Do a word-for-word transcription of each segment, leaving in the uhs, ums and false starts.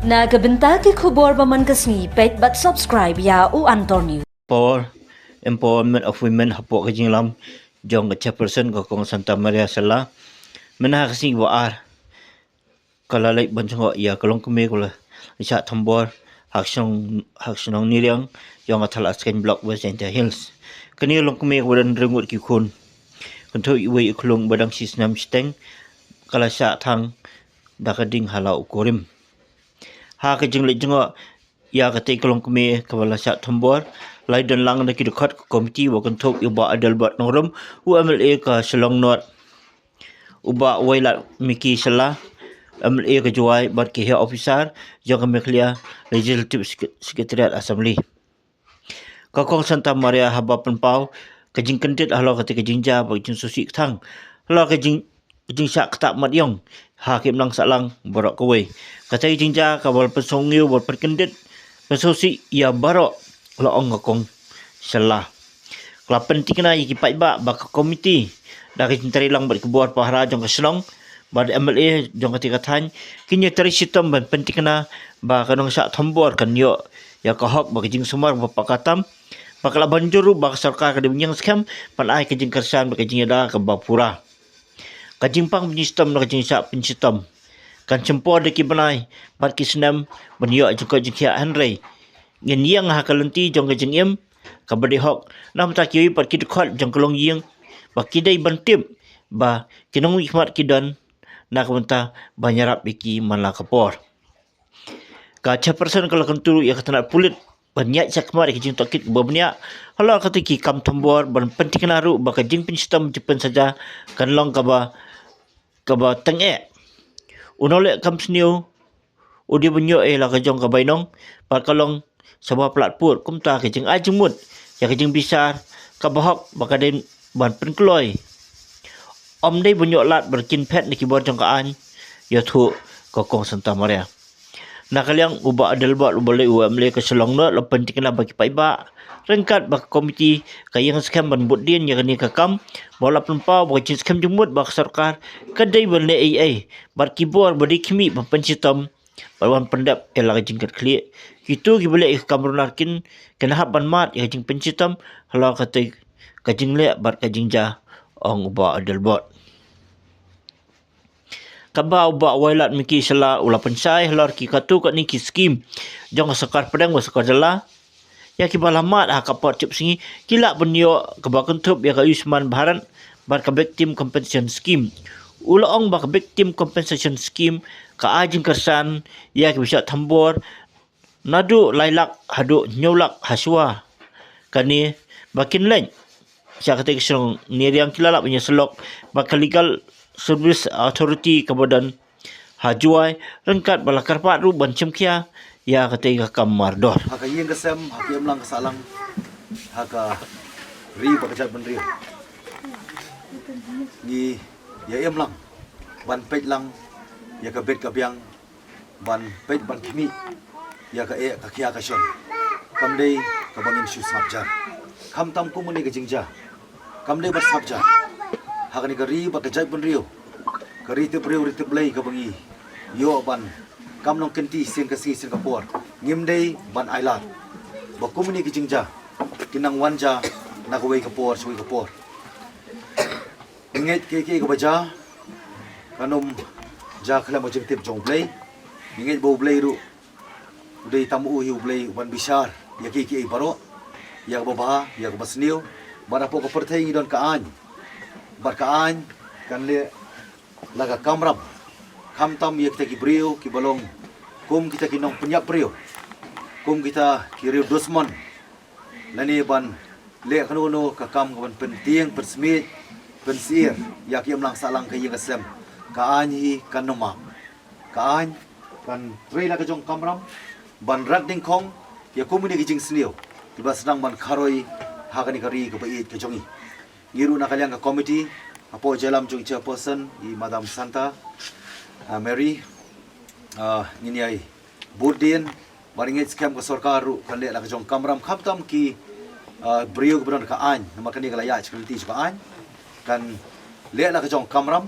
Na ka bynta ki khubor ba man ka sngi, peit bad subscribe ïa U Antor News. Power, empowerment of women hapoh ka jingïalam jong ka chairperson ka Kong Santa Maria Shylla. Mynta ha ka sngi ba ar ka la leit ban jngoh ïa ka longkmie ka la shah thombor ha ka shnong, ha ka shnong Niriang jong ka Thadlaskeiñ Block, West Jaintia Hills. Kane ka longkmie kaba don hynriew ngut ki khun, kynthup iwei i khlung ba dang shi snem shiteng, ka la shah thang da ka ding ha la u kurim. Ha ka jingleit jngoh ïa katei ka longkmie kaba la shah thombor, la ïadon lang da ki dkhot ka komiti ba kynthup ïa u Bah Adelbert Nongrum, u M L A ka Shillong North, u Bah Wailadmiki Shylla, M L A ka Jowai, bad ki heh officer jong ka Meghalaya Legislative Sec-, Secretariat Assembly. Ka Kong Santa Maria haba pynpaw ka jingkyndit halor katei ka jingjia bad ka jingsngewsih kthang halor ka jing, ka jingshah ktah mat ïong ha ka imlang sahlang baroh kawei. Katei ka jingjia kaba la pynsngewsih bad pynkyndit, pynsngewsih ïa baroh, la ong ka Kong Shylla. Ka la pyntikna ïa ki paidbah ba ka komiti da ka jingtrei lang bad ki bor pahara jong ka shnong bad M L A jong katei ka thaiñ kin ïatrei shitom ban pyntikna ba ka nongshah thombor kan ïoh ïa ka hok bad ka jingsumar ba paka tam. Ba ka la ban jur ruh ba ka sorkar ka dei ban ïeng skhem ban ai ka jingkyrshan bad ka jingïada kaba pura. Ka jingpang pynshitom na ka jingshah pynshitom kan shim por da ki bnai bad ki snem ban ïoh jingkoit jingkhiah, hynrei ngin ïeng ha ka lynti jong ka jingim kaba dei hok. Namar ta kiwei pat ki dkhot jong ka longïing ba ki dei ban tip ba ki nongmihkhmat ki don na ka bynta ban ïarap ïa ki man la ka por. Ka chairperson ka la kyntu ïa ka tnat pulit ban ïaid shakhmat ïa ka jingtohkit kaba bniah halor katei ki kam thombor, ban pyntikna ruh ba ka jingpynshitom jingpynsaja kan long kaba, kaba tyngeh. U nongleh kam sniew u dei ban ïoh ïa la ka jong ka bainong bad ka long shaba plat put, kumta ka jingai jingmut ïa ka jingbishar kaba hok ba ka dei ban pynkloi. Ym dei ban ïoh lad ban kin phet na ki bor jong ka aiñ, ïathuh ka Kong Santa Maria. Na ka liang u Bah Adelbert, uba lei u M L A ka Shillong North, la pyntikna ba ki paidbah, ryngkat bad ka komiti, ka ïeng skhem ban bud dien ïa kane ka kam, bad la pynpaw ba ka jingskhem jingmut bad ka sorkar ka dei ban leh ei ei bad ki bor ba dei khmih ban pynshitom bad ban pyndep ïa la ka jingkitkhlieh. Kito kiba leh ïa ka kam runar kin, kin hap ban mad ïa ka jingpynshitom halor katei ka jingleh bad ka jingjia, ong u Bah Adelbert. Katba u Bah Wailadmiki Shylla u la pynshai halor ki katto katne ki skim jong ka sorkar pdeng bad sorkar jylla ïa kiba la mad ha ka por shipsngi, ki lah ban ïoh kaba kynthup ïa ka Ayushman Bharat bad ka Victim Compensation Scheme. U la ong ba ka Victim Compensation Scheme ka ai jingkyrshan ïa kiba shah thombor naduh lai lak haduh hynñiew lak ha shuwa. Kane ba kin leit sha katei ka shnong Niriang, ki la lah ban ïasyllok bad ka Legal Service Authority kaba don ha Jowai, ryngkat ba la kyrpad ruh ban shim khia ïa katei ka kam mardor. Ha ka ïing ka sem, ha ka imlang ka sahlang, ha ka ri bad ka jaitbynriew, ngi ïa im lang ban peit lang ïa ka bit ka biang, ban peit ban khmih ïa ka eh ka khia ka shon. Kam dei kaba ngin shu sngap jar. Khamtam kumne ka jingjia kam dei ban sngap jar. Ha kane ka ri bad ka jaitbynriew, ka ri tip briew ri tip Blei kaba ngi ïoh ban kam nongkynti sien ka sngi sien ka por, ngim dei ban ailad ba kumne ka jingjia kin nang wan jia na kawei ka por sha kawei ka por. Ngi ngeit kiei kiei kaba jia kan ym jia khlem ka jingtip jong U Blei. Ngi ngeit ba U Blei ruh u dei, tang u hi U Blei uban bishar ïa kiei kiei baroh, ïa kaba bha, ïa kaba sniew. Bad hapoh ka pyrthei ngi don ka aiñ, bad ka aiñ kan leh la ka kamram. Khamtam ïa kita ki briew kiba long kum kita ki nongpynïap briew, kum kita ki riew dusmon, lane ban leh kano kano ka kam kaban pyntieng pynsmiej pynsyier ïa ka imlang sahlang ka ïing ka sem, ka aiñ hi kan ym map. Ka aiñ kan trei la ka jong kamram ban rak dyngkhong ïa kumne ki jingsniew kiba sdang ban kharoi ha kane ka ri kaba ïeit ka jong ngi. Ngi ruh na ka liang ka komiti, hapoh jingïalam jong i chairperson i Madam Santa, ah, Mary, ah, ngin ïai bud dien bad ngi ngeit skhem ka sorkar ruh kan leh la ka jong kamram, khamtam ki, ah, briew kiba don ka aiñ, namar kane ka la ïaid sha ka lynti jong ka aiñ. Kan leh la ka jong kamram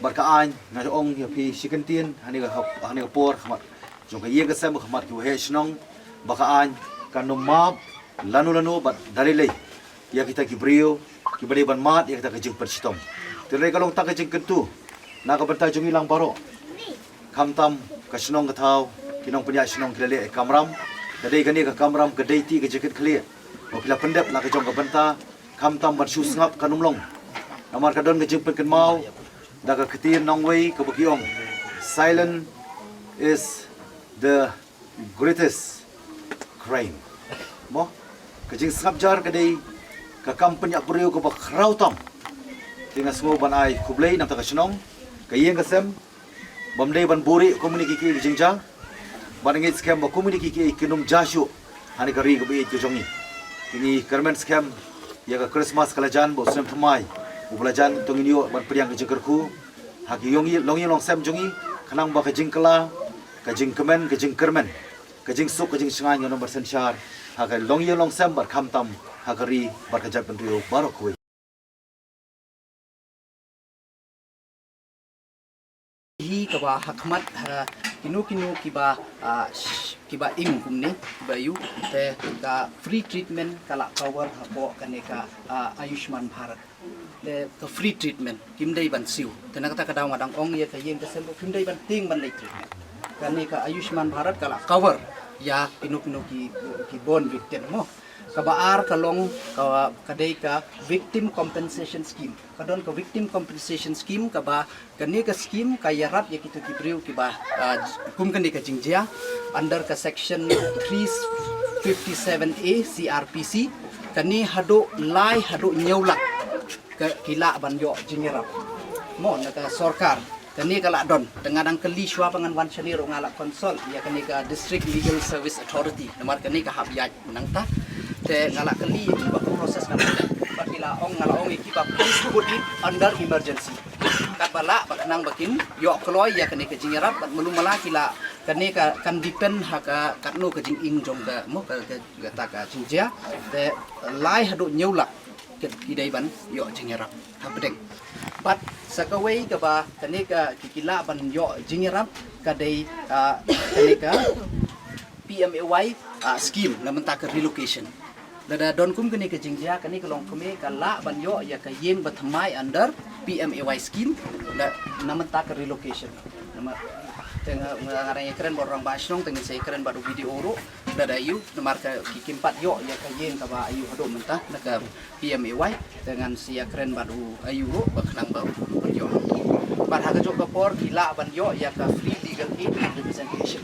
bad ka aiñ, nga ong ïa phi shi kyntien, ha kane ka hap, ha kane ka por, khmat jong ka ïing ka sem, khmat ki waheh shnong, ba ka aiñ kan ym map lano lano bad da lei lei ïa kita ki briew kiba dei ban mad ïa kita ka jingpynshitom. Te ka long tang ka jingkyntu na ka bynta jong ngi lang baroh. Khamtam ka shnong ka thaw, ki nongpynïaid shnong ki la leh kamram. Ka dei kane ka kamram ka dei tang ka jingkitkhlieh ba phi la pyndep na ka jong ka bynta, khamtam ban shu sngap kan ym long. Namar ka don ka jingpynkynmaw da ka ktien nongwei kaba ki ong, "Silence is the greatest crime." Mo, ka jingsngap jar ka dei ka kam pynïap briew kaba khraw tam. Te nga sngew ban ai khublei na ka bynta ka shnong, ka ïing ka sem, bym dei ban buhrieh kum kine ki, ki jingjia. Bad nga ngeit skhem ba kum kine ki, ki kin ym jia shuh ha kane ka ri kaba ïeit ka jong ngi. Te ngi kyrmen skhem ïa ka Christmas ka la jan, bad u snem thymmai uba la jan, to ngin ïoh ban pdiang ka jingkyrkhu ha ki ïong, longïing longsem jong ngi, khnang ba ka jingkylla, ka jingkmen, ka jingkyrmen, ka jingsuk, ka jingshngaiñ ngan ym ban synshar ha ka longïing longsem bad khamtam ha ka ri bad ka jaitbynriew baroh kawei. Hi kaba ha khmat ha kino kino kiba, ah, sh-, kiba im kumne, kiba ïoh, te ka free treatment ka la cover hapoh kane ka, ah, Ayushman Bharat. Te ka free treatment kim dei ban siew. Te na kata ka daw nga dang ong ïa ka ïing ka sem ruh kim dei ban tieng ban leit treatment. Kane ka Ayushman Bharat ka la cover ïa kino kino ki, ki born victim mo. Kaba ar ka long ka, ka dei ka victim compensation scheme. Ka don ka victim compensation scheme kaba kane ka scheme ka ïarap ïa kito ki briew kiba, ah, kum kane ka jingjia under ka section three fifty-seven A C R P C. Kane haduh lai haduh hynñiew lak ka ki lah ban ïoh jingïarap mo na ka sorkar. Kane ka la don, te nga dang kylli shuwa ba ngan wan shane ruh nga la consult ïa kane ka District Legal Service Authority, namar kane ka hap ïaid nangta. Te nga la kylli ïa ki ba ka process nangta, ba ki la ong, nga la ong ïa ki ba please put it under emergency. Katba lah ba khnang ba kin ïoh kloi ïa kane ka jingïarap, bad malu mala ki la, kane ka kan depend ha ka katno ka jingim jong ka mo ka, ka, kata ka jingjia. Te lai haduh hynñiew lak ki, ki dei ban ïoh jingïarap hapdeng. Bad sa kawei kaba kane ka ki, ki lah ban ïoh jingïarap ka dei, ah, kane ka P M A Y, ah, scheme na bynta ka relocation. Lada don kum kane ka jingjia, kane ka longkmie ka lah ban ïoh ïa ka ïing ba thymmai under P M A Y scheme na, na bynta ka relocation. Namar te nga, nga, nga dang ïakren bad u rangbah shnong, te ngin sa ïakren bad u B D O ruh. Lada ïoh, namar ka ki kim pat ïoh ïa ka ïing kaba ïoh haduh mynta na ka P M A Y, te ngan sa ïakren bad u A U ruh ba khnang ba u ïoh. Bad ha kajuh ka por ki lah ban ïoh ïa ka free legal aid and representation.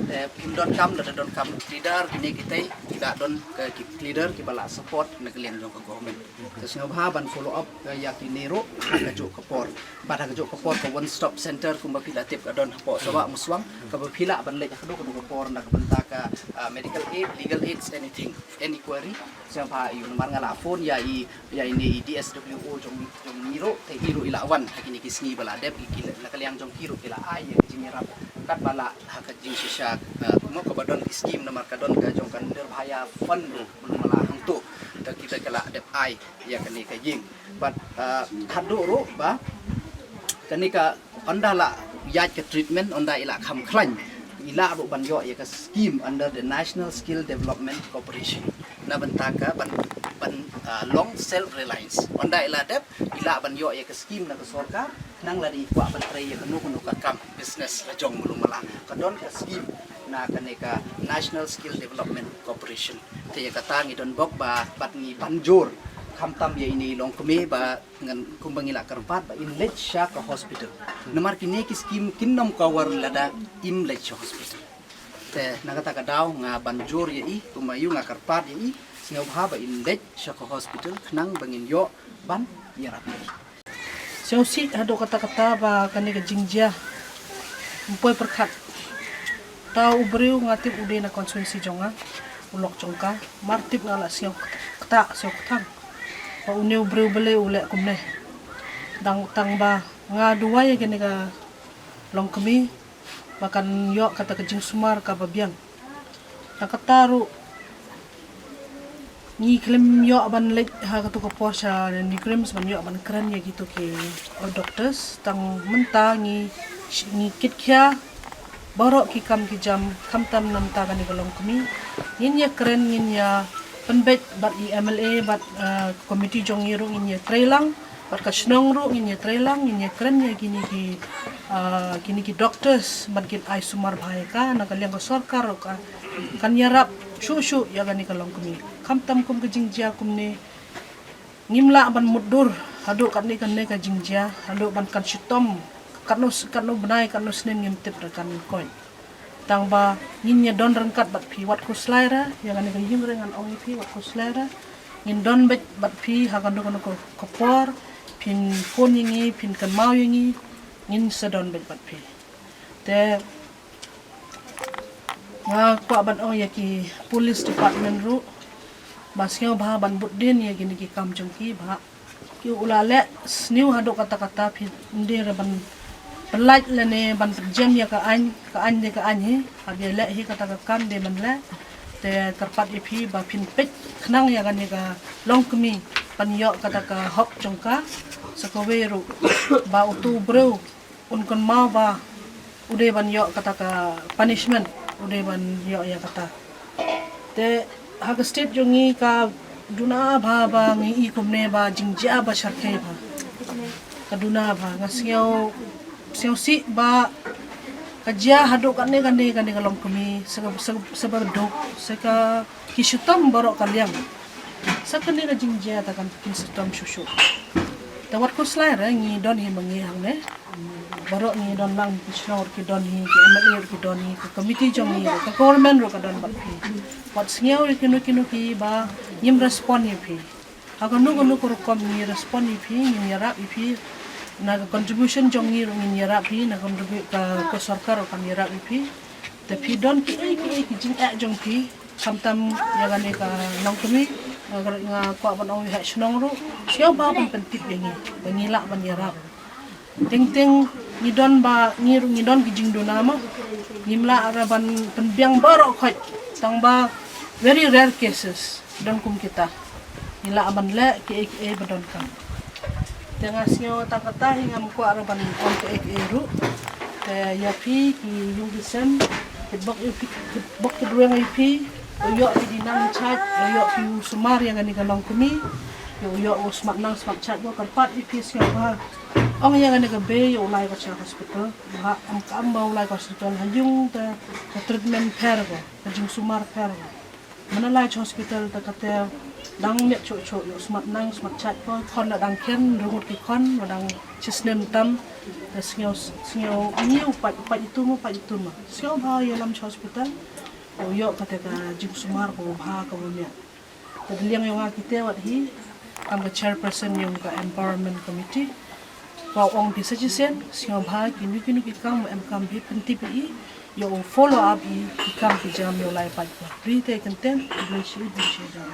Te kim donkam, lada donkam pleader kine kitei, ki lah don ka ki pleader kiba lah support na ka liang jong ka government. Te sngewbha ban follow up, eh, ïa kine ruh ha kajuh ka por. Bad ha kajuh ka por ka one stop center kumba phi la tip ka don hapoh Sabah Muswang, kaba phi lah ban leit ha kajuh kajuh ka por na ka bynta ka, ah, medical aid, legal aids, anything, any query. Sngewbha ïa u, namar nga la phone ïa i, ïa ine i D S W O jong, jong ngi ruh, te i ruh i la wan ha kine ki sngi ba la dep, i ki la, na ka liang jong ki ruh ki la ai ïa ka jingïarap katba lah ha ka jingshisha, eh, mo kaba don ki scheme, namar ka don ka jong ka Nirbhaya Fund ruh, mano mala hangto. Te kita ki la dep ai ïa kane ka ïing. Bad, ah, haduh ruh ba kane ka ynda la ïaid ka treatment, ynda i la kham khlaiñ, i lah ruh ban ïoh ïa ka scheme under the National Skill Development Corporation. Na bynta ka ban, ban, ah, long self reliance. Ynda i la dep, i lah ban ïoh ïa ka scheme na ka sorkar, nang lada i kwah ban trei ïa kano kano ka kam business la jong mano mala. Ka don ka scheme na kane ka National Skill Development Corporation. Te ïa kata ngi don bok ba bad ngi ban jur khamtam ïa ine i longkmie ba ngan kumba ngi la kyrpad ba in leit sha ka hospital. Namar kine ki scheme kin nym cover lada im leit sha hospital. Te na kata ka daw nga ban jur ïa i, kumba ïa u nga kyrpad ïa i, sngewbha ba in leit sha ka hospital khnang ba ngin ïoh ban ïarap ïa i. Sngewsih haduh katta katta ba kane ka jingjia ym poi pyrkhat. Uta u briew nga tip u dei na constituency jong nga, u lok jong ka, mar tip nga la sngew ktah, sngew kthang ba une u briew balei u leh kumne. Dang tang ba nga duwai ïa kane ka longkmie ba kan ïoh kata ka jingsumar kaba biang. Tang kata ruh ngi khlem ïoh ban leit ha katu ka por sha NEIGRIHMS ban ïoh ban kren ïa kitu ki, oh, doctors, tang mynta ngi, ngi kit khia baroh ki kam ki jam, khamtam namar kane ka longkmie. Ngin ïa kren, ngin ïa pynbeit bad i M L A bad, eh, committee jong ngi ruh ngin ïa trei lang, bad ka shnong ruh ngin ïa trei lang, ngin ïa kren ïa kine ki, eh, kine ki doctors ban kin ai sumar bha ïa ka, na ka liang ka sorkar ruh ka, kan ïarap shuh shuh ïa kane ka longkmie. Khamtam kum ka jingjia kumne, ngim lah ban mutdur haduh katne kane ka jingjia, haduh ban kan shitom, katno s-, katno bnai, katno snem ngim tip re kan koit. Tang ba ngin ïa don ryngkat bad phi, wat khuslai re, ïa kane ka ïing re ngan ong ïa phi, wat khuslai re. Ngin don beit bad phi ha kano kano ka, ka por, phin phone ïa ngi, phin kynmaw ïa ngi, ngin sa don beit bad phi. Te nga kwah ban ong ïa ki police department ruh ba sngewbha ban bud dien ïa kine ki kam jong ki ba ki u la leh sniew haduh katta katta, phi ym dei re ban pyllait lane ban pynjem ïa ka aiñ, ka aiñ dei ka aiñ hi, haba ïaleh hi kata ka kam dei ban leh. Te kyrpad ïa phi ba phin peit khnang ïa kane ka longkmie ban ïoh kata ka hok jong ka, sa kawei ruh ba uto u briew un kynmaw ba u dei ban ïoh kata ka punishment, u dei ban ïoh ïa kata. Te ha ka state jong ngi ka duna bha ba ngi i kumne ba jingjia ba sharkhei bha. Ka duna bha, nga sngew, sngewsih ba ka jia haduh kane kane kane ka longkmie, sa ka, sa, sa ba duk, sa ka ki shitom baroh ka liang. Sa kane ka jingjia te kan kin shitom shuh shuh. Te wat khuslai re, ngi don hi ma ngi hangne. Baroh ngi don lang, ki shnong ruh ki don hi, ki M L A ruh ki don hi, ka committee jong ngi ruh, ka government ruh ka don bad phi. Wat sngew ïa kino kino ki ba ngim respond ïa phi. Ha kano kano ka rukom ngi respond ïa phi, ngin ïarap ïa phi. Na ka contribution jong ngi ruh ngin ïarap ïa phi, na ka contribu-, ka, ka sorkar ruh kan ïarap ïa phi. Te phi don kiei kiei ki jingeh jong phi, khamtam ïa kane ka longkmie, nga, nga kwah ban ong ïa shnong ruh, sngewbha ban pyntip ïa ngi ba ngi lah ban ïarap. Teng teng ngi don ba, ngi ruh ngi don ki jingduna mo. Ngim lah re ban pynbiang baroh khoit, tang ba very rare cases don kum kita. Ngi lah ban leh kiei kiei ba donkam. Te nga sngew tang kata hi, ngam kwah re ban ong kiei kiei ruh. Te ïa phi ki ïung ki sem, ki bok ïa phi, ki bok ki rweng ïa phi, u ïoh phi di nang chait, u ïoh phi u sumar ïa kane ka longkmie, u ïoh u smat nang smat chait, u kyrpad ïa phi sngewbha. Ong ïa kane ka bei ïa u lai ko sha hospital, ba em kam ba u lai ko hospital, ha ïung te ka treatment pher ko, ka jingsumar pher ko. Mynta lai sha hospital te kata dang miat shuh shuh, ïoh smat nang smat chait ko, khon la dang khein, rngut ki khon, la dang shisnem tam, te sngew, sngew ngi u pait, u pait itu mo, u pait itu mo. Sngewbha ïalam sha hospital, u ïoh kata ka jingsumar kaba bha kaba miat. Te da liang yong nga kite wat hi, kam ka chairperson yong ka empowerment committee. Ka ong phi sa shisien, sngewbha kino kino ki kam em kam phi pyntip ïa i, ïa u follow up ïa ki kam ki jam ïa u lai paidbah. Phi te kynten, khublei shibun, khublei shibun.